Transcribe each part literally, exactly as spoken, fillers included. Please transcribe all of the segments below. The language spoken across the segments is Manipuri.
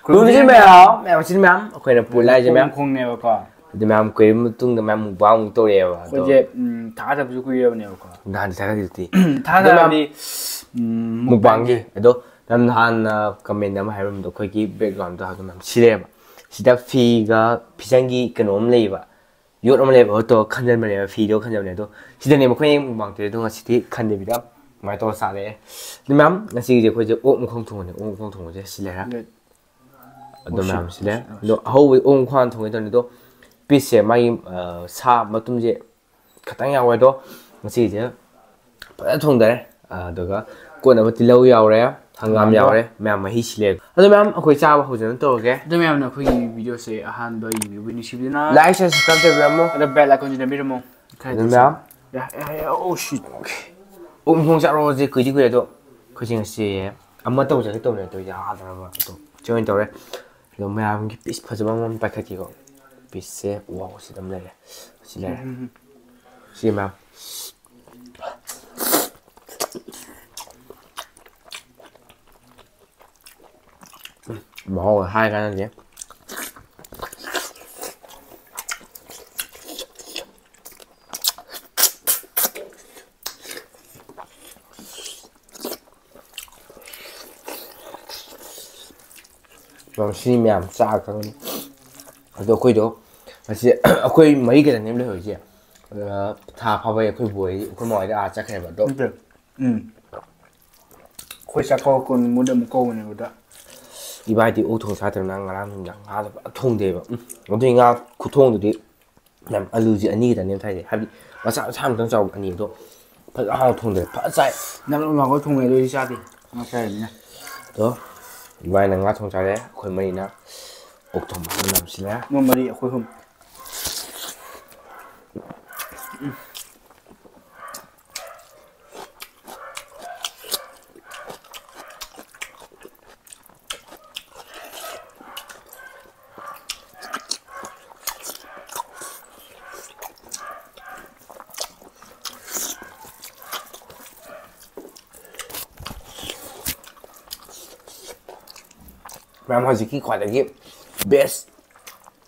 ꯀꯨꯝꯁꯤ ꯃꯌꯥꯝ, ꯃꯌꯥꯝ, ꯁꯤ ꯃꯌꯥꯝ, ꯑꯩꯈꯣꯏꯅ ꯄꯨ ꯂꯥꯏꯁꯦ ꯃꯌꯥꯝ꯫ ꯈꯣꯡꯅꯦꯕꯀꯣ꯫ ꯑꯗꯨ ꯃꯌꯥꯝ ꯀꯨꯏꯔꯕ ꯃꯇꯨꯡꯗ ꯃꯌꯥꯝ mukbang ꯑꯃꯨꯛ ꯇꯧꯔꯛꯑꯦꯕ꯫ ꯑꯗꯣ ꯑꯩꯈꯣꯏꯁꯦ, ꯎꯝ, ꯊꯥꯗꯕꯁꯨ ꯀꯨꯏꯔꯕꯅꯦꯕꯀꯣ꯫ ꯅꯍꯥꯟꯗꯤ ꯊꯥꯒꯠꯈꯤꯗꯨꯗꯤ꯫ ꯊꯥꯗꯕꯗꯤ, ꯎꯝ, mukbangꯒꯤ꯫ ꯑꯗꯣ ꯅꯪ ꯅꯍꯥꯟ, ꯑ, comment ꯑꯃ ꯍꯥꯏꯔꯝꯕꯗꯣ ꯑꯩꯈꯣꯏꯒꯤ backgroundꯗꯣ ꯑꯗꯨꯝ ꯌꯥꯝ ꯁꯤꯜꯂꯛꯑꯦꯕ꯫ ꯁꯤꯗ ꯐꯤꯒ ꯐꯤꯖꯪꯒꯤ ꯀꯩꯅꯣ ꯑꯃ ꯂꯩꯌꯦꯕ꯫ ꯌꯣꯠ ꯑꯃ ꯂꯩꯕ ꯍꯣꯠꯇꯣ ꯈꯟꯖꯟꯕꯅꯦꯕ, ꯐꯤꯗꯣ ꯈꯟꯖꯟꯕꯅꯦ꯫ ꯑꯗꯣ ꯁꯤꯗꯅꯦ ꯃꯈꯣꯏ mukbang ꯇꯧꯔꯤꯗꯣ, ꯉꯁꯤꯗꯤ ꯈꯟꯗꯕꯤꯗ ꯑꯗꯨꯃꯥꯏꯅ ꯇꯧꯔ ꯆꯥꯔꯛꯑꯦ꯫ ꯑꯗꯨ ꯃꯌꯥꯝ, ꯉꯁꯤꯒꯤꯗꯤ ꯑꯩꯈꯣꯏꯁꯦ ꯑꯣꯛ ꯃꯈꯣꯡ ꯊꯣꯡꯕꯅꯦ꯫ ꯑꯣꯛ ꯃꯈꯣꯡ ꯊꯣꯡꯕꯁꯦ ꯁꯤ ꯂꯩꯔꯦ꯫ ꯂꯩ꯫ ꯑꯗꯨ ꯑꯣ, ꯃꯌꯥꯝ ꯁꯤ ꯂꯩꯔꯦ꯫ ꯑꯗꯣ ꯑꯍꯧꯕ ꯑꯣꯛ ꯃꯈꯣꯡ ꯍꯥꯟꯅ ꯊꯣꯡꯒꯦ ꯇꯧꯅꯤ꯫ ꯑꯗꯣ pieceꯁꯦ ꯃꯥꯒꯤ, ꯑ, ꯁꯥ ꯃꯇꯨꯝꯁꯦ ꯈꯇꯪ ꯌꯥꯎꯋꯦ꯫ ꯑꯗꯣ ꯉꯁꯤꯁꯦ ꯐꯖꯅ ꯊꯣꯡꯗꯔꯦ꯫ ꯑꯗꯨꯒ ꯀꯣꯠꯅꯕ ꯇꯤꯜꯍꯧ ꯌꯥꯎꯔꯦ, ꯍꯪꯒꯥꯝ ꯍꯪꯒꯥꯝ ꯌꯥꯎꯔꯦ, ꯃꯌꯥꯝ ꯃꯍꯤ ꯁꯤꯜꯂꯦ꯫ ꯑꯗꯣ ꯃꯌꯥꯝ, ꯑꯩꯈꯣꯏ ꯆꯥꯕ ꯍꯧꯖꯅ ꯇꯧꯔꯒꯦ꯫ ꯑꯗꯣ ꯃꯌꯥꯝꯅ ꯑꯩꯈꯣꯏꯒꯤ videoꯁꯦ ꯑꯍꯥꯟꯕ ꯌꯦꯡꯕꯤꯕ ꯅꯨꯡꯁꯤꯕꯤꯗꯨꯅ like, share, subscribe ꯇꯧꯕꯤꯔꯝꯃꯣ꯫ ꯑꯗꯣ bell iconꯁꯤ ꯅꯝꯕꯤꯔꯝꯃꯣ꯫ ꯑꯗꯨ ꯃꯌꯥꯝ, ꯌꯥ, ꯌꯥ, ꯌꯥ, oh shit꯫ ꯑꯣꯛ ꯃꯈꯣꯡ ꯆꯥꯔꯣꯁꯦ ꯀꯨꯏꯗꯤ ꯀꯨꯏꯔꯦ꯫ ꯑꯗꯣ ꯑꯩꯈꯣꯏꯁꯦ ꯉꯁꯤ ꯑꯃ ꯇꯧꯖꯒꯦ ꯇꯧꯕꯅꯦ, ꯑꯗꯣ ꯌꯥꯗ꯭ꯔꯕ꯫ ꯑꯗꯣ ꯁꯤ ꯑꯣꯏꯅ ꯇꯧꯔꯦ꯫ ꯑꯗꯣ ꯃꯌꯥꯝꯒꯤ piece ꯐꯖꯕ ꯑꯃ ꯄꯥꯏꯈꯠꯀꯦꯀꯣ꯫ Pieceꯁꯦ, wow, ꯁꯤ ꯑꯗꯨꯝ ꯂꯩꯔꯦ꯫ ꯁꯤ ꯂꯩꯔꯦ꯫ ꯎꯝ, ꯎꯝ, ꯎꯝ꯫ ꯁꯤ ꯃꯌꯥꯝ꯫ ꯎꯝ, ꯃꯍꯥꯎ ꯍꯥꯏ ꯀꯥꯟꯅꯗꯦ꯫ ꯁꯤ ꯃꯌꯥꯝ ꯆꯥ ꯈꯪꯒꯅꯤ꯫ ꯑꯗꯣ ꯑꯩꯈꯣꯏꯗꯣ ꯉꯁꯤ ꯑꯩꯈꯣꯏ ꯃꯔꯤ ꯈꯛꯇꯅꯦꯕ ꯂꯩꯍꯧꯔꯤꯁꯦ꯫ ꯑꯗꯨꯒ ꯊꯥ ꯐꯥꯕꯩ ꯑꯩꯈꯣꯏ ꯕꯣꯏ, ꯑꯩꯈꯣꯏ ꯃꯥꯍꯣꯏꯗ ꯑꯥ ꯆꯠꯈ꯭ꯔꯦꯕ꯫ ꯑꯗꯣ ꯅꯠꯇꯦ꯫ ꯎꯝ꯫ ꯑꯩꯈꯣꯏ ꯆꯥꯛꯀꯧ ꯀꯨꯟ ꯃꯨꯠ ꯑꯃꯨꯛ ꯀꯧꯕꯅꯦꯕꯗ꯫ ꯏꯕꯥꯏꯗꯤ ꯑꯣꯛ ꯊꯣꯡ ꯆꯥꯗ꯭ꯔꯕꯅꯤꯅ ꯉꯔꯥꯡ ꯅꯨꯃꯤꯗꯥꯡ ꯉꯥꯗꯣ ꯐꯖꯅ ꯊꯣꯡꯗꯦꯕ꯫ ꯎꯝ꯫ ꯑꯗꯨꯏ ꯉꯥ ꯈꯨꯊꯣꯡꯗꯨꯗꯤ ꯌꯥꯝ, ꯑꯂꯨꯁꯦ ꯑꯅꯤ ꯈꯛꯇꯅꯦꯕ ꯊꯥꯏꯁꯦ, ꯍꯥꯏꯕꯗꯤ ꯃꯆꯥ ꯃꯆꯥ ꯑꯃꯇꯪ ꯆꯥꯎꯕ ꯑꯅꯤ, ꯑꯗꯣ ꯐꯖꯅ ꯍꯥꯎꯅ ꯊꯣꯡꯗ꯭ꯔꯦ, ꯐꯖꯅ ꯆꯥꯏ꯫ ꯅꯪ ꯂꯧ ꯂꯥꯛꯄ ꯊꯣꯡꯉꯦ ꯑꯗꯨꯗꯤ ꯆꯥꯗꯦ꯫ ꯉꯥ ꯆꯥꯏꯔꯃꯤꯅ꯫ ꯑꯗꯣ ꯏꯕꯥꯏꯅ ꯉꯥ ꯊꯣꯡ ꯆꯥꯔꯦ, ꯑꯩꯈꯣꯏ ꯃꯔꯤꯅ ꯑꯣꯛ ꯊꯣꯡꯕ ꯑꯃ ꯅꯝꯁꯤꯜꯂꯦ꯫ ꯃꯣꯏ ꯃꯔꯤ, ꯑꯩꯈꯣꯏ ꯑꯍꯨꯝ꯫ ꯃꯌꯥꯝ, ꯍꯧꯖꯤꯛꯀꯤ ꯈ꯭ꯋꯥꯏꯗꯒꯤ best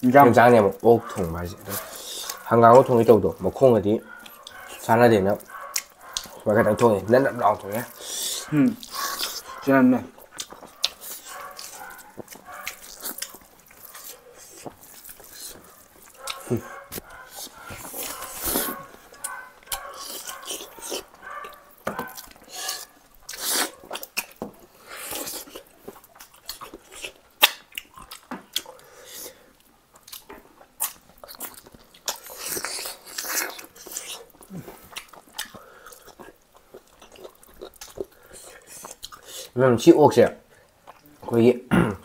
ꯌꯦꯟꯁꯥꯡ꯫ ꯌꯦꯟꯁꯥꯡꯅꯦꯕ ꯑꯣꯛ ꯊꯣꯡꯕ ꯍꯥꯏꯁꯦ꯫ ꯑꯗꯣ ꯍꯪꯒꯥꯝꯒ ꯊꯣꯡꯒꯦ ꯇꯧꯕꯗꯣ, ꯃꯈꯣꯡꯒꯗꯤ ꯆꯥꯟꯅꯗꯦꯅ ꯁꯨꯃꯥꯏꯅ ꯈꯤꯇꯪ ꯊꯣꯡꯉꯦ, ꯅꯞ ꯅꯞ ꯂꯥꯎꯅ ꯊꯣꯡꯉꯦ꯫ ꯎꯝ, ꯆꯥꯟꯅꯩ꯫ ꯃꯦꯝ, ꯁꯤ ꯑꯣꯛꯁꯦ ꯑꯩꯈꯣꯏꯒꯤ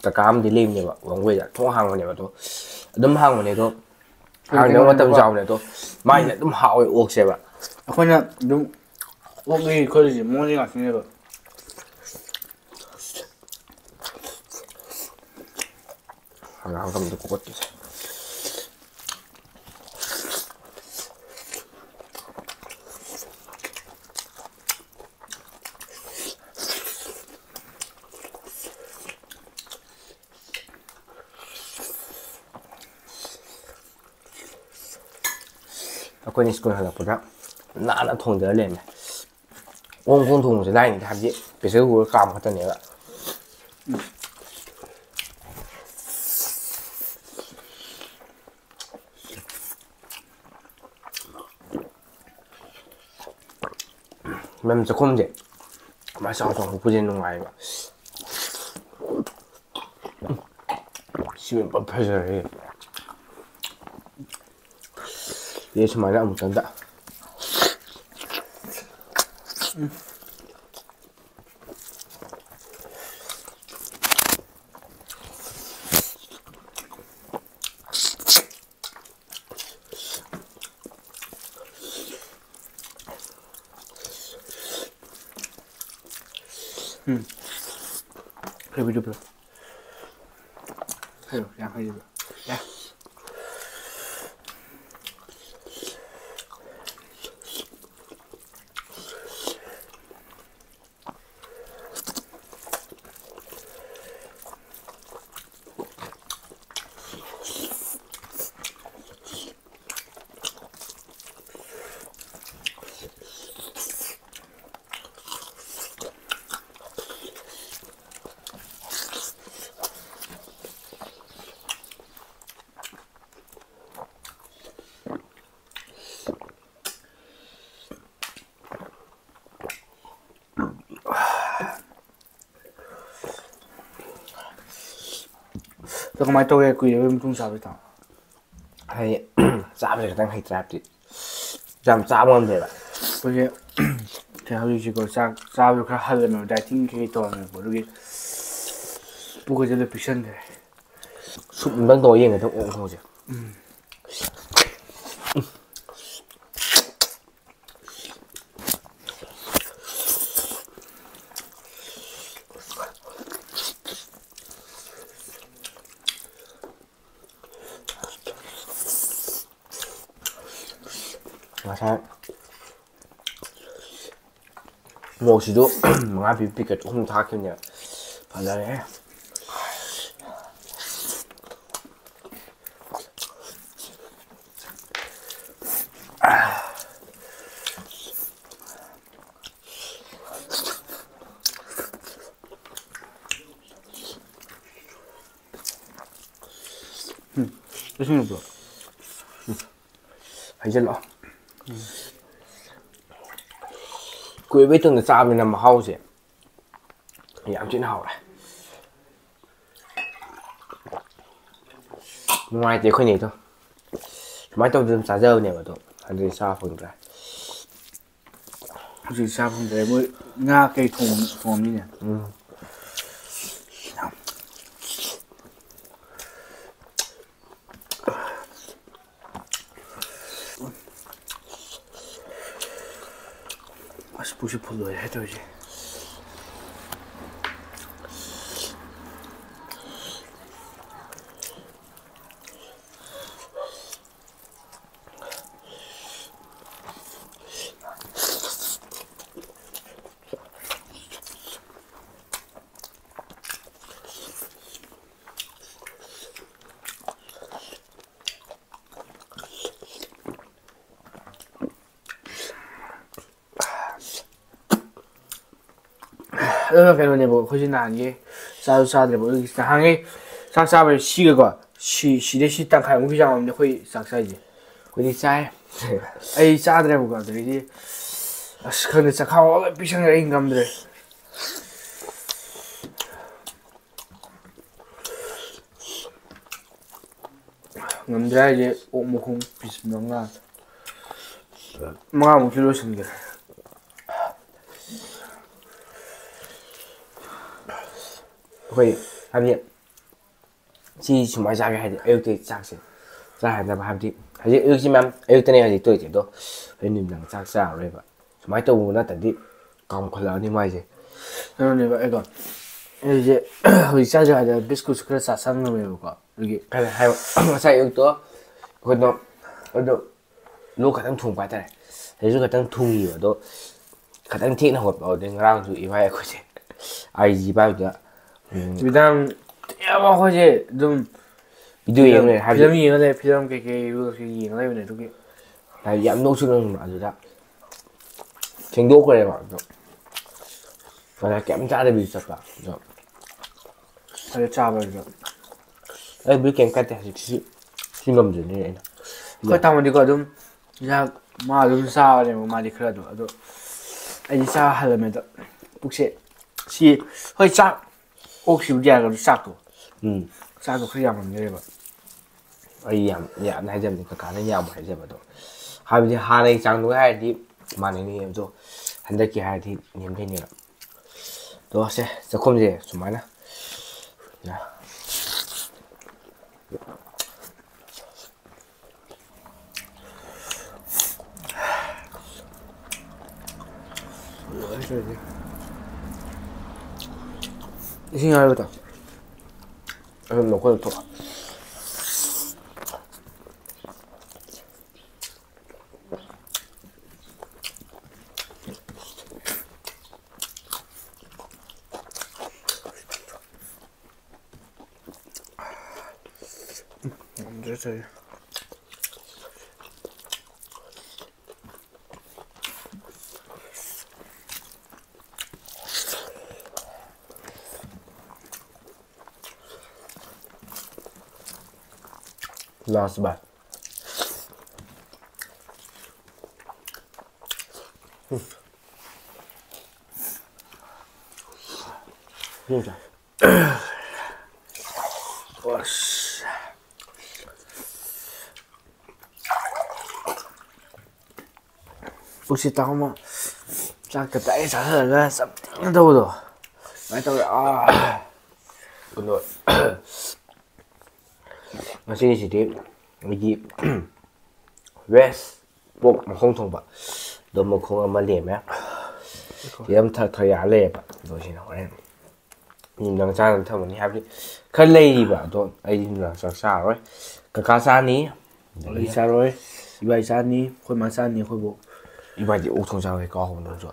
ꯀꯀꯥ ꯑꯃꯗꯤ ꯂꯩꯕꯅꯦꯕ, ꯋꯥꯡꯒꯣꯏꯗ ꯊꯣꯡ ꯍꯥꯡꯕꯅꯦꯕ꯫ ꯑꯗꯣ ꯑꯗꯨꯝ ꯍꯥꯡꯕꯅꯦ, ꯑꯗꯣ ꯍꯥꯡꯗꯕ ꯃꯇꯝꯁꯨ ꯌꯥꯎꯕꯅꯦ꯫ ꯑꯗꯣ ꯃꯥꯏꯁꯦ ꯑꯗꯨꯝ ꯍꯥꯎꯋꯦ ꯑꯣꯛꯁꯦꯕ꯫ ꯑꯩꯈꯣꯏꯅ ꯑꯗꯨꯝ ꯑꯣꯛ ꯂꯩ ꯈꯣꯠꯂꯤꯁꯦ ꯃꯉꯣꯟꯗ ꯉꯥꯛꯇꯅꯦꯕ꯫ ꯍꯪꯒꯥꯝ ꯀꯝꯗ ꯀꯣꯠꯀꯦꯁꯦ꯫ ꯑꯩꯈꯣꯏꯅ ꯁ꯭ꯀꯨꯜ ꯍꯜꯂꯛꯄꯗ ꯅꯥꯟꯅ ꯊꯣꯡꯗꯔ ꯂꯩꯔꯝꯃꯦ꯫ ꯑꯣꯛ ꯃꯈꯣꯡ ꯊꯣꯡꯕꯁꯦ ꯂꯥꯏꯅꯤꯗ, ꯍꯥꯏꯕꯗꯤ pressure cooker ꯀꯥꯝꯕ ꯈꯛꯇꯅꯦꯕ꯫ ꯃꯦꯝ, ꯆꯥꯛꯈꯨꯝꯁꯦ ꯃꯥꯏ ꯆꯥꯎ ꯆꯥꯎ ꯍꯨꯛꯄꯁꯦ ꯅꯨꯡꯉꯥꯏꯕ꯫ ꯁꯤ ꯐꯖꯔꯦ꯫ ꯁꯤ ꯁꯨꯃꯥꯏꯅ ꯑꯃꯨꯛꯇꯪꯗ꯫ ꯎꯝ꯫ ꯍꯩꯕꯤꯗꯨ ꯄꯤꯔꯣ꯫ ꯍꯩꯌꯣ, ꯌꯥꯝ ꯍꯩꯌꯦꯕ꯫ ꯌꯥ꯫ ꯑꯗꯣ ꯀꯃꯥꯏꯅ ꯇꯧꯒꯦ, ꯀꯨꯏꯔꯕꯩ ꯃꯇꯨꯡ ꯆꯥꯕꯁꯤꯗ? ꯍꯥꯏꯗꯤ, ꯆꯥꯕꯁꯦ ꯈꯤꯇꯪ ꯍꯩꯇ꯭ꯔꯦ ꯍꯥꯏꯕꯗꯤ, ꯌꯥꯝ ꯆꯥꯕ ꯉꯝꯗꯦꯕ꯫ ꯑꯩꯈꯣꯏꯒꯤ ꯀꯩ ꯍꯧꯖꯤꯛꯁꯤꯀꯣ, ꯆꯥꯛ ꯆꯥꯕꯗꯣ ꯈꯔ ꯍꯜꯂꯝꯃꯦꯕ, ꯗꯥꯏꯇꯤꯡ ꯀꯩꯀꯩ ꯇꯧꯔꯝꯃꯦꯕ, ꯑꯗꯨꯒꯤ ꯄꯨꯛꯀꯁꯦ ꯂꯣꯏ ꯄꯤꯛꯁꯟꯈ꯭ꯔꯦ꯫ ꯁꯨꯞ ꯑꯝꯇꯪ ꯇꯧꯔ ꯌꯦꯡꯒꯦ, ꯇꯧ ꯑꯣꯛ ꯊꯣꯡꯕꯁꯦ꯫ ꯉꯁꯥꯏ ꯃꯣꯔꯣꯛꯁꯤꯁꯨ ꯃꯉꯥ ꯄꯤꯕ ꯄꯦꯀꯦꯠ ꯑꯍꯨꯝ ꯊꯥꯛꯈꯤꯕꯅꯦ꯫ ꯐꯖꯔꯦ꯫ ꯎꯝ, ꯏꯁꯤꯡ ꯅꯠꯇ꯭ꯔꯣ? ꯎꯝ, ꯍꯩꯖꯜꯂꯣ꯫ ꯀꯨꯏꯔꯕꯩ ꯇꯨꯡꯗ ꯆꯥꯕꯅꯤꯅ ꯃꯍꯥꯎꯁꯦ ꯌꯥꯝ ꯊꯤꯅ ꯍꯥꯎꯔꯦ꯫ ꯅꯨꯡꯉꯥꯏꯇꯦ ꯑꯩꯈꯣꯏ ꯅꯦꯗꯣ꯫ ꯁꯨꯃꯥꯏꯅ ꯇꯧꯗꯅ ꯑꯗꯨꯝ ꯆꯥꯖꯕꯅꯦꯕ, ꯑꯗꯣ ꯍꯟꯗꯛꯇꯤ ꯆꯥ ꯐꯪꯗ꯭ꯔꯦ꯫ ꯍꯧꯖꯤꯛ ꯆꯥ ꯐꯪꯗ꯭ꯔꯦ꯫ ꯃꯣꯏ ꯉꯥ ꯀꯩ ꯊꯣꯡ-, ꯊꯣꯡꯉꯝꯅꯤꯅꯦ꯫ ꯎꯝ꯫ ꯑꯁ, ꯄꯨꯛꯁꯦ ꯐꯨꯜ ꯂꯣꯏꯔꯦ ꯇꯧꯔꯤꯁꯦ꯫ ꯑꯗꯨꯒ ꯀꯩꯅꯣꯅꯦꯕ, ꯑꯩꯈꯣꯏꯁꯦ ꯅꯍꯥꯟꯒꯤ ꯆꯥꯁꯨ ꯆꯥꯗ꯭ꯔꯦꯕ, ꯑꯗꯨꯒꯤ ꯅꯍꯥꯟꯒꯩ ꯆꯥꯛ ꯆꯥꯕꯁꯦ ꯁꯤꯒꯀꯣ, ꯁꯤ-, ꯁꯤꯗꯩ ꯁꯤ ꯇꯪꯈꯥꯏꯃꯨꯛꯀꯤ ꯆꯥꯡ ꯑꯃꯅꯦ ꯑꯩꯈꯣꯏ ꯆꯥꯛ ꯆꯥꯏꯁꯦ꯫ ꯑꯩꯈꯣꯏꯗꯤ ꯆꯥꯏ꯫ ꯑꯩ ꯆꯥꯗ꯭ꯔꯦꯕꯀꯣ, ꯑꯗꯨꯗꯒꯤꯗꯤ ꯑꯁ, ꯈꯪꯗꯦ, ꯆꯈꯥꯎ ꯂꯣꯏ ꯄꯤꯛꯁꯟꯈ꯭ꯔꯦ, ꯑꯩ ꯉꯝꯗ꯭ꯔꯦ꯫ ꯉꯝꯗ꯭ꯔꯦ ꯍꯥꯏꯁꯦ, ꯑꯣꯛ ꯃꯈꯣꯡ ꯄꯤꯁ ꯃꯉꯥ, ꯃꯉꯥꯃꯨꯛꯇꯤ ꯂꯣꯏꯁꯤꯟꯈ꯭ꯔꯦ꯫ ꯑꯩꯈꯣꯏ ꯍꯥꯏꯗꯤ ꯁꯤ ꯁꯨꯃꯥꯏꯅ ꯆꯥꯒꯦ ꯍꯥꯏꯗꯤ ꯑꯌꯨꯛꯇ ꯆꯥꯛꯁꯦ ꯆꯥ ꯍꯥꯏꯅꯕ, ꯍꯥꯏꯕꯗꯤ ꯍꯧꯖꯤꯛ ꯑꯌꯨꯛꯁꯤ ꯃꯌꯥꯝ ꯑꯌꯨꯛꯇꯅꯦ ꯍꯧꯖꯤꯛ ꯇꯣꯏꯁꯦ, ꯑꯗꯣ ꯍꯣꯔꯦꯟ ꯅꯨꯃꯤꯗꯥꯡ ꯆꯥꯛ ꯆꯥꯔꯔꯣꯏꯕ꯫ ꯁꯨꯃꯥꯏꯅ ꯇꯧꯕ ꯅꯠꯇ꯭ꯔꯗꯤ ꯀꯥꯝꯈꯠꯂꯛꯑꯅꯤ ꯃꯥꯏꯁꯦ꯫ ꯀꯩꯅꯣꯅꯦꯕ ꯑꯩꯗꯣ, ꯑꯩꯁꯦ ꯍꯧꯖꯤꯛ ꯆꯥꯛ ꯆꯥ ꯍꯥꯏꯗ ꯕꯤꯁꯀꯨꯠꯁꯨ ꯈꯔ ꯆꯥꯁꯟꯈ꯭ꯔꯦꯕꯀꯣ, ꯑꯗꯨꯒꯤ ꯀꯩꯅꯣ ꯍꯥꯏꯕ, ꯉꯁꯥꯏ ꯑꯌꯨꯛꯇꯣ ꯑꯩꯈꯣꯏꯗꯣ, ꯑꯩꯗꯣ ꯂꯣꯛ ꯈꯇꯪ ꯊꯨꯡꯕ ꯍꯥꯏꯇꯥꯔꯦ꯫ ꯍꯧꯖꯤꯛꯁꯨ ꯈꯇꯪ ꯊꯨꯡꯉꯤꯕ, ꯑꯗꯣ ꯈꯇꯪ ꯊꯦꯡꯅ ꯍꯧꯒꯠꯄ꯫ ꯑꯗꯨꯗꯩ ꯉꯔꯥꯡꯁꯨ ꯏꯕꯥꯏ ꯑꯩꯈꯣꯏꯁꯦ ꯑꯥꯏ ꯖꯤ ꯄꯥꯏꯕꯗ, ꯎꯝ, ꯅꯨꯃꯤꯗꯥꯡ ꯊꯦꯡꯉꯕ ꯑꯩꯈꯣꯏꯁꯦ ꯑꯗꯨꯝ ꯚꯤꯗꯤꯑꯣ ꯌꯦꯡ ꯂꯩꯔꯦ ꯍꯥꯏꯕꯗꯤ꯫ ꯐꯤꯂꯝ ꯌꯦꯡꯉ ꯂꯩ, ꯐꯤꯂꯝ ꯀꯩꯀꯩ ꯔꯤꯜꯁ ꯀꯩꯀꯩ ꯌꯦꯡꯉ ꯂꯩꯕꯅꯦ꯫ ꯑꯗꯨꯒꯤ ꯍꯥꯏꯗꯤ ꯌꯥꯝ ꯅꯣꯛꯁꯨ ꯅꯣꯛꯅꯤꯡꯕ, ꯑꯗꯨꯗ ꯊꯦꯡꯗꯣꯛꯈ꯭ꯔꯦꯕ꯫ ꯑꯗꯣ ꯉꯁꯥꯏ ꯀꯩꯝ ꯆꯥꯗꯕꯤꯗ ꯆꯠꯄ꯫ ꯑꯗꯣ ꯑꯗꯨ ꯆꯥꯕꯗꯨꯗ ꯑꯩꯕꯨꯗꯤ ꯀꯩꯝ ꯀꯥꯏꯗꯦ, ꯍꯧꯖꯤꯛꯁꯤ ꯁꯤ ꯉꯝꯗ꯭ꯔꯤꯅꯦ ꯑꯩꯅ꯫ ꯑꯩꯈꯣꯏ ꯇꯥꯃꯣꯗꯤꯀꯣ ꯑꯗꯨꯝ ꯆꯥꯛ ꯃꯥ ꯑꯗꯨꯝ ꯆꯥꯕꯅꯦꯕ, ꯃꯥꯗꯤ ꯈꯔ ꯑꯗꯨꯝ꯫ ꯑꯗꯣ ꯑꯩꯗꯤ ꯆꯥ ꯍꯜꯂꯝꯃꯦ꯫ ꯑꯗꯣ ꯄꯨꯛꯁꯦ ꯁꯤ, ꯍꯣꯏ, ꯆꯥꯛ ꯑꯣꯛꯁꯤꯕꯨꯗꯤ ꯌꯥꯔꯒꯁꯨ ꯆꯥꯛꯇꯣ, ꯎꯝ꯫ ꯆꯥꯛꯇꯣ ꯈꯔ ꯌꯥꯝꯃꯟꯈ꯭ꯔꯦꯕ꯫ ꯑꯩ ꯌꯥꯝ ꯌꯥꯝꯅ ꯍꯥꯏꯖꯕꯅꯤ, ꯀꯀꯥꯅ ꯌꯥꯝ ꯍꯥꯏꯖꯕꯗꯣ꯫ ꯍꯥꯏꯕꯗꯤ ꯍꯥꯟꯅꯒꯤ ꯆꯥꯡꯗꯨꯒ ꯍꯥꯏꯔꯗꯤ ꯃꯥꯟꯅꯩ ꯑꯗꯣ, ꯍꯟꯗꯛꯀꯤ ꯍꯥꯏꯔꯗꯤ ꯅꯦꯝꯊꯩꯅꯦꯕ꯫ ꯑꯗꯣ ꯁꯦ, ꯆꯥꯛꯈꯨꯝꯁꯦ ꯁꯨꯃꯥꯏꯅ꯫ ꯏꯁꯤꯡ ꯍꯥꯏꯕꯗꯣ ꯑꯗꯨꯝ ꯂꯧꯈꯠꯂ ꯊꯣꯛ꯫ ꯉꯝꯗ꯭ꯔꯦ ꯇꯧꯔꯤꯁꯦ꯫ Last bite. ꯎꯝ꯫ ꯎꯝ꯫ ꯑꯁ꯫ ꯄꯨꯛꯁꯤ ꯇꯥꯡꯃ ꯆꯥꯛꯀ ꯇꯥꯏ ꯆꯥꯊꯔꯒ ꯆꯞ ꯇꯤꯡꯅ ꯇꯧꯕꯗꯣ ꯑꯗꯨꯃꯥꯏꯅ ꯇꯧꯔꯦ꯫ ꯑꯥ꯫ ꯑꯗꯣ ꯉꯁꯤꯒꯤꯁꯤꯗꯤ ꯑꯩꯒꯤ ꯋꯦꯁ ꯄꯣꯛ ꯃꯈꯣꯡ ꯊꯣꯡꯕ ꯑꯗꯣ ꯃꯈꯣꯡ ꯑꯃ ꯂꯦꯝꯃꯦ꯫ ꯌꯥꯝ ꯊꯛ ꯊꯛ ꯌꯥ ꯂꯩꯌꯦꯕ꯫ ꯑꯗꯣ ꯁꯤꯅ ꯍꯣꯔꯦꯟ ꯅꯨꯡꯗꯥꯡ ꯆꯥꯅꯕ ꯊꯝꯃꯅꯤ꯫ ꯍꯥꯏꯕꯗꯤ ꯈꯔ ꯂꯩꯔꯤꯕ꯫ ꯑꯗꯣ ꯑꯩꯗꯤ ꯅꯨꯡꯗꯥꯡ ꯆꯥꯛ ꯆꯥꯔꯔꯣꯏ꯫ ꯀꯀꯥ ꯆꯥꯅꯤ꯫ ꯑꯩ ꯆꯥꯔꯣꯏ꯫ ꯏꯕꯥꯏ ꯆꯥꯅꯤ꯫ ꯑꯩꯈꯣꯏ ꯃꯥ ꯆꯥꯅꯤ꯫ ꯑꯩꯈꯣꯏꯕꯨ꯫ ꯏꯕꯥꯏꯗꯤ ꯑꯣꯛ ꯊꯣꯡ ꯆꯥꯕꯩ ꯀꯥꯎꯍꯧꯕ ꯅꯪꯁꯨ꯫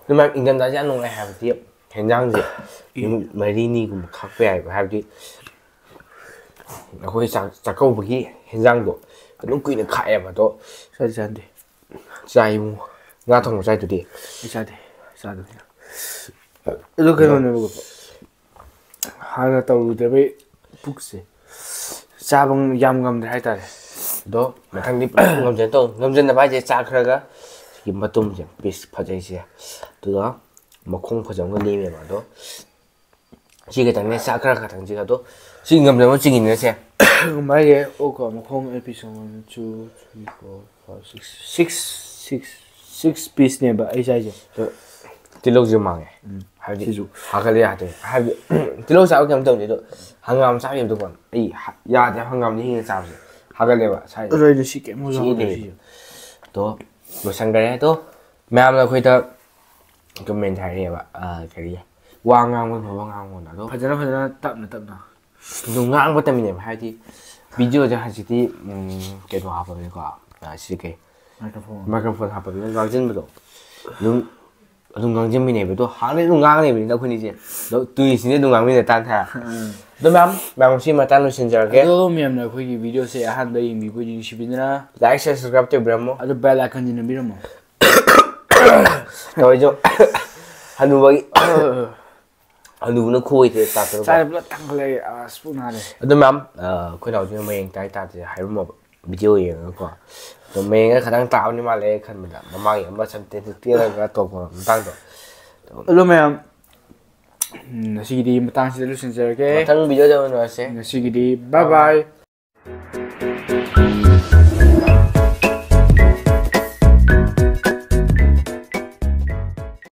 ꯑꯗꯨꯃꯥꯏꯅ ꯏꯪꯊꯝꯊꯥꯁꯦ ꯌꯥꯝ ꯅꯨꯡꯉꯥꯏ ꯍꯥꯏꯕꯗꯤ ꯍꯦꯟꯖꯥꯡꯁꯦ ꯅꯨꯃꯤꯠ ꯃꯔꯤꯅꯤꯒꯨꯝꯕ ꯈꯥꯛꯄ ꯌꯥꯏꯕ꯫ ꯍꯥꯏꯕꯗꯤ ꯑꯩꯈꯣꯏ ꯆꯥꯛ ꯆꯥꯛꯀꯧꯕꯒꯤ ꯍꯦꯟꯖꯥꯡꯗꯣ ꯑꯗꯨꯝ ꯀꯨꯏꯅ ꯈꯥꯛꯑꯦꯕ꯫ ꯑꯗꯣ ꯆꯥꯗꯤ ꯆꯥꯗꯦ꯫ ꯆꯥꯏ ꯏꯕꯨꯡꯉꯣ꯫ ꯉꯥ ꯊꯣꯡꯕ ꯆꯥꯏꯗꯨꯗꯤ꯫ ꯑꯩ ꯆꯥꯗꯦ꯫ ꯆꯥꯗꯕꯅꯤꯅ꯫ ꯑꯗꯨ ꯀꯩꯅꯣꯅꯦꯕꯀꯣ꯫ ꯍꯥꯟꯅ ꯇꯧꯔꯨꯗꯕꯩ ꯄꯨꯛꯁꯦ ꯆꯥꯕ ꯌꯥꯝ ꯉꯝꯗ꯭ꯔꯦ ꯍꯥꯏꯇꯥꯔꯦ꯫ ꯑꯗꯣ ꯃꯊꯪꯗꯤ ꯄꯨꯂꯞ ꯉꯝꯖꯟ ꯇꯧ꯫ ꯉꯝꯖꯟꯅꯕ ꯍꯥꯏꯁꯦ ꯆꯥꯛ ꯈꯔꯒ ꯁꯤꯒꯤ ꯃꯇꯨꯝꯁꯦ ꯄꯤꯁ ꯐꯖꯩꯁꯦ꯫ ꯑꯗꯨꯒ ꯃꯈꯣꯡ ꯐꯖꯕ ꯑꯃꯒ ꯂꯦꯝꯃꯦꯕ꯫ ꯑꯗꯣ ꯁꯤ ꯈꯛꯇꯪꯅꯦ ꯆꯥꯛ ꯈꯔ ꯈꯛꯇꯪꯁꯤꯒ꯫ ꯑꯗꯣ ꯁꯤ ꯉꯝꯖꯕ ꯆꯤꯡꯉꯤꯅꯁꯦ꯫ ꯃꯥꯒꯤ ꯑꯣꯛꯀ ꯃꯈꯣꯡ ꯑꯩ ꯄꯤꯁ ꯑꯃ, two, three, four, five, six, six, six, six ꯄꯤꯁꯅꯦꯕ ꯑꯩ ꯆꯥꯏꯁꯦ꯫ ꯑꯗꯣ ꯇꯤꯜꯍꯧꯁꯦ ꯃꯥꯡꯉꯦ꯫ ꯎꯝ꯫ ꯍꯥꯏꯕꯗꯤ ꯁꯤꯁꯨ꯫ ꯍꯥꯒꯠꯂꯦ ꯌꯥꯗꯦ꯫ ꯍꯥꯏꯕꯗꯤ ꯇꯤꯜꯍꯧ ꯆꯥꯕ ꯀꯩꯝ ꯇꯧꯗꯦ꯫ ꯑꯗꯣ ꯍꯪꯒꯥꯝ ꯆꯥꯕ ꯌꯥꯝ ꯇꯧꯕ꯫ ꯑꯩ ꯍ-, ꯌꯥꯗꯦ ꯍꯪꯒꯥꯝꯗꯤ ꯍꯤꯡꯅ ꯆꯥꯕꯁꯦ꯫ ꯍꯥꯒꯠꯂꯦꯕ ꯁꯥꯏꯁꯦ꯫ ꯑꯗꯣ ꯑꯩꯗꯤ ꯁꯤ ꯀꯩꯝ ꯁꯤ ꯌꯥꯎꯗꯦ ꯂꯩꯌꯦ꯫ ꯁꯤꯁꯦ꯫ ꯑꯗꯣ ꯂꯣꯏꯁꯟꯈꯔꯦ꯫ ꯑꯗꯣ ꯃꯌꯥꯝꯅ ꯑꯩꯈꯣꯏꯗ ꯀꯃꯦꯟ ꯍꯥꯏꯔꯛꯑꯦꯕ꯫ ꯑ, ꯀꯔꯤ? ꯋꯥ ꯉꯥꯡꯕ ꯐꯕ ꯉꯥꯡꯉꯣꯅ꯫ ꯑꯗꯣ ꯐꯖꯅ ꯐꯖꯅ ꯇꯞꯅ ꯇꯞꯅ꯫ ꯑꯗꯨ ꯉꯥꯡꯕ ꯇꯝꯃꯤꯅꯦꯕ꯫ ꯍꯥꯏꯗꯤ ꯚꯤꯗꯤꯑꯣꯁꯦ ꯍꯧꯖꯤꯛꯇꯤ, ꯎꯝ, ꯀꯩꯅꯣ ꯍꯥꯞꯄꯕꯅꯤꯀꯣ꯫ ꯑ, ꯁꯤ ꯀꯩ? ꯃꯥꯏꯀ꯭ꯔꯣꯐꯣꯟ꯫ ꯃꯥꯏꯀ꯭ꯔꯣꯐꯣꯟ ꯍꯥꯞꯄꯕꯅꯤꯅ ꯉꯥꯡꯁꯤꯟꯕꯗꯣ ꯑꯗꯨꯝ, ꯑꯗꯨꯝ ꯉꯥꯡꯁꯤꯟꯃꯤꯟꯅꯩꯕ꯫ ꯑꯗꯣ ꯍꯥꯟꯅꯗꯤ ꯑꯗꯨꯝ ꯉꯥꯡꯅꯩꯕꯅꯤꯅ ꯑꯩꯈꯣꯏꯅꯤꯁꯦ꯫ ꯑꯗꯣ ꯇꯨꯏꯁꯤꯅꯦ ꯑꯗꯨꯝ ꯉꯥꯡꯃꯤꯟꯅ ꯇꯥꯟ ꯊꯥ꯫ ꯎꯝ꯫ ꯑꯗꯣ ꯃꯌꯥꯝ, ꯃꯌꯥꯝ ꯉꯁꯤ ꯃꯇꯥꯡ ꯂꯣꯏꯁꯤꯟꯖꯔꯒꯦ꯫ ꯑꯗꯣ ꯃꯌꯥꯝꯅ ꯑꯩꯈꯣꯏꯒꯤ ꯚꯤꯗꯤꯑꯣꯁꯦ ꯑꯍꯥꯟꯕ ꯌꯦꯡꯕꯤꯕ ꯑꯣꯏꯗꯤ ꯅꯨꯡꯁꯤꯕꯤꯗꯨꯅ like, share, subscribe ꯇꯧꯕꯤꯔꯝꯃꯣ꯫ ꯑꯗꯣ bell iconꯁꯤ ꯅꯝꯕꯤꯔꯝꯃꯣ꯫ ꯇꯧꯔꯤꯁꯨ ꯍꯅꯨꯕꯒꯤ ꯍꯅꯨꯕꯅ ꯈꯣꯏꯗꯦ ꯇꯥꯛꯇꯅꯀꯣ꯫ ꯆꯥꯔꯦ ꯄꯨꯂꯞ ꯊꯥꯡꯒꯠꯂꯛꯑꯦ꯫ ꯑꯁ, ꯄꯨꯛ ꯅꯥꯔꯦ꯫ ꯑꯗꯨ ꯃꯌꯥꯝ, ꯑ, ꯑꯩꯈꯣꯏ ꯅꯥꯎꯁꯤꯅ ꯃꯌꯦꯡ ꯇꯥꯏ ꯇꯥꯗꯦ ꯍꯥꯏꯔꯝꯃꯣꯕ ꯚꯤꯗꯤꯑꯣ ꯌꯦꯡꯉꯒꯀꯣ꯫ ꯑꯗꯣ ꯃꯌꯦꯡꯒ ꯈꯇꯪ ꯇꯥꯕꯅꯤ ꯃꯥꯜꯂꯦ ꯈꯟꯕꯗ ꯃꯃꯥꯡꯒꯤ ꯑꯃ ꯁꯝ ꯇꯦꯟ ꯇꯦꯜꯂꯒ ꯇꯧꯕ ꯃꯇꯥꯡꯗꯣ꯫ ꯑꯗꯣ ꯃꯌꯥꯝ, ꯎꯝ, ꯉꯁꯤꯒꯤꯗꯤ ꯃꯇꯥꯡꯁꯤꯗ ꯂꯣꯏꯁꯤꯟꯖꯔꯒꯦ꯫ ꯃꯊꯪ ꯚꯤꯗꯤꯑꯣꯗ ꯎꯅꯔꯁꯦ꯫ ꯉꯁꯤꯒꯤꯗꯤ bye bye꯫